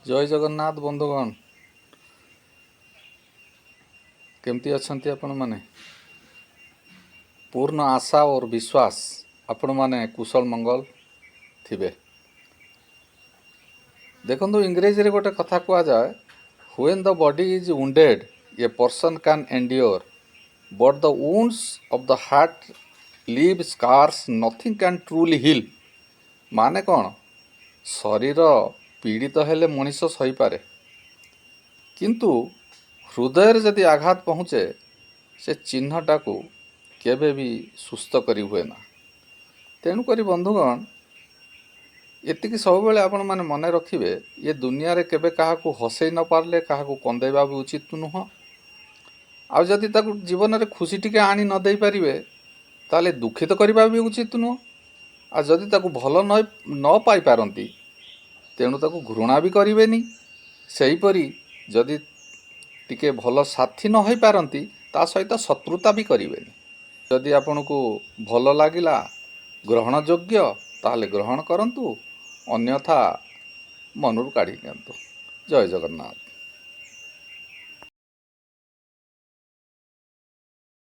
ଜୟ ଜଗନ୍ନାଥ ବନ୍ଧୁଗଣ। କେମିତି ଅଛନ୍ତି ଆପଣମାନେ? ପୂର୍ଣ୍ଣ ଆଶା ଓ ବିଶ୍ୱାସ, ଆପଣମାନେ କୁଶଳ ମଙ୍ଗଳ ଥିବେ। ଦେଖନ୍ତୁ, ଇଂରେଜୀରେ ଗୋଟେ କଥା କୁହାଯାଏ, "When the body is wounded, a person can endure, but the wounds of the heart leave scars nothing can truly heal." ମାନେ କ'ଣ? ଶରୀର ପୀଡ଼ିତ ହେଲେ ମଣିଷ ସହିପାରେ, କିନ୍ତୁ ହୃଦୟରେ ଯଦି ଆଘାତ ପହଞ୍ଚେ, ସେ ଚିହ୍ନଟାକୁ କେବେ ବି ସୁସ୍ଥ କରି ହୁଏ ନା। ତେଣୁକରି ବନ୍ଧୁଗଣ, ଏତିକି ସବୁବେଳେ ଆପଣମାନେ ମନେ ରଖିବେ, ଏ ଦୁନିଆରେ କେବେ କାହାକୁ ହସେଇ ନ ପାରିଲେ କାହାକୁ କନ୍ଦେଇବା ବି ଉଚିତ ନୁହଁ। ଆଉ ଯଦି ତାକୁ ଜୀବନରେ ଖୁସି ଟିକେ ଆଣି ନ ଦେଇପାରିବେ, ତାହେଲେ ଦୁଃଖିତ କରିବା ବି ଉଚିତ ନୁହଁ। ଆଉ ଯଦି ତାକୁ ଭଲ ନ ପାଇପାରନ୍ତି, ତେଣୁ ତାକୁ ଘୃଣା ବି କରିବେନି। ସେହିପରି ଯଦି ଟିକେ ଭଲ ସାଥୀ ନ ହୋଇପାରନ୍ତି, ତା ସହିତ ଶତ୍ରୁତା ବି କରିବେନି। ଯଦି ଆପଣଙ୍କୁ ଭଲ ଲାଗିଲା, ଗ୍ରହଣଯୋଗ୍ୟ, ତାହେଲେ ଗ୍ରହଣ କରନ୍ତୁ, ଅନ୍ୟଥା ମନରୁ କାଢ଼ି ନିଅନ୍ତୁ। ଜୟ ଜଗନ୍ନାଥ।